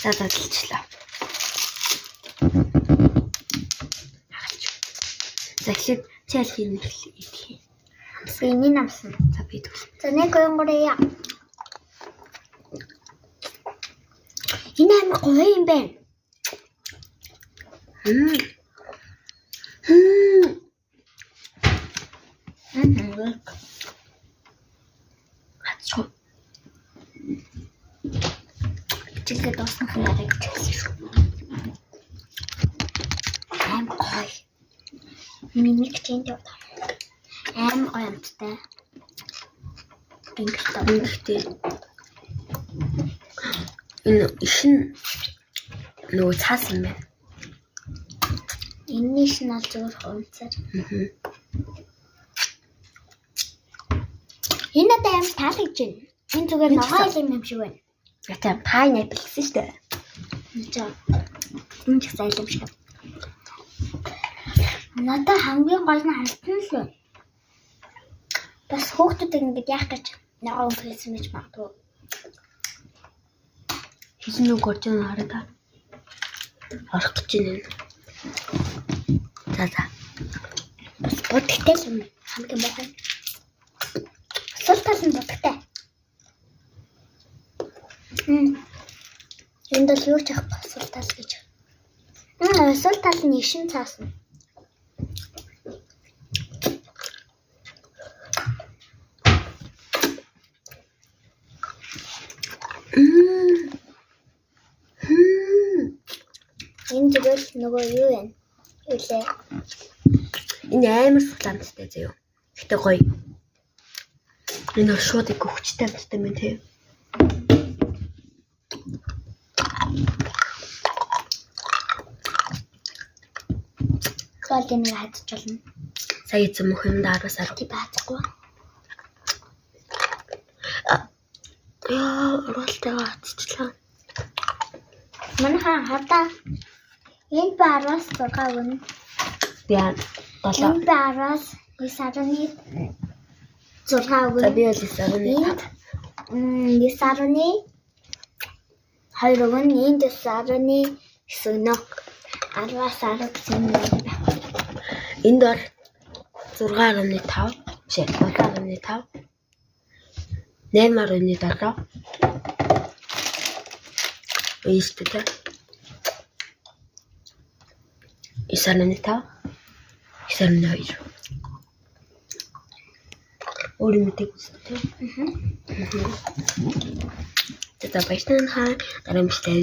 За задлчлаа. Хагалч. За эхлээд чи аль хин идэх юм? Би энийг амсан. За би тэгвэл. За 1 2 3 яа. Энэ амар гоё юм байна. Мм. Мм. Мм. Хацгүй. Хичээлээ дуусгах нь арай гэж хэлсэн шүү. Амар гоё. Миний хичээнд явдаг. Амар гоё амттай. Ингэхдээ Ингэхдээ энэ иш нь нөгөө цаас юм байна. энэний шин бол зүгээр хумцар. Аа. Энэ надад амар таалагдж байна. Энэ зүгээр Энэ ногоон гэсэн. юм юм шиг байна. Ятаа pineapple гэсэн шүү дээ. Энэ ч энэ ч гэсэн айл юм шиг. Надад хамгийн гол нь халтан л байна. Бас хүүхдүүд ингэж яах гэж ногоон өмсгөлсэн гэж магадгүй. Хэл нь горж байгаа хараа та. Орох гэж байна. За за. Бас будагтай л юм. Хамгийн муухай. Сул тал нь будагтай. Мм. Энд бол юу ч авахгүй сул тал гэж. Мм, сул тал нь ишин цаасна. Мм. Хм. Энэ зүгээр л нөгөө юу вэ? Юу лээ? Энэ амар сул амттай заяо. Гэтэ гоё. Энэ бол шууд их хүчтэй амттай юм тий. Бол энийг хадж болно. Сая эзэн мөх юм да 10-аас 10. Тий баацгүй. Яа, уралтайгаа хатчихлаа. Манайхан хадаа энд би 10-аас 6 өгнө. Би 7. Энд би 10-аас 9.6 өгнө. За би бол 9.5. Энд 9.2 өгнө. Энд 9.9 өгнө. 10-аас 10 гэсэн юм байна. Энд бол 6.5 биш ээ 7.5 8.7 Ийштэй те 9.5 9.2 Өөр юм мэдээг үстэй те. Аа. За баярлалаа. Дараа нь бичлэг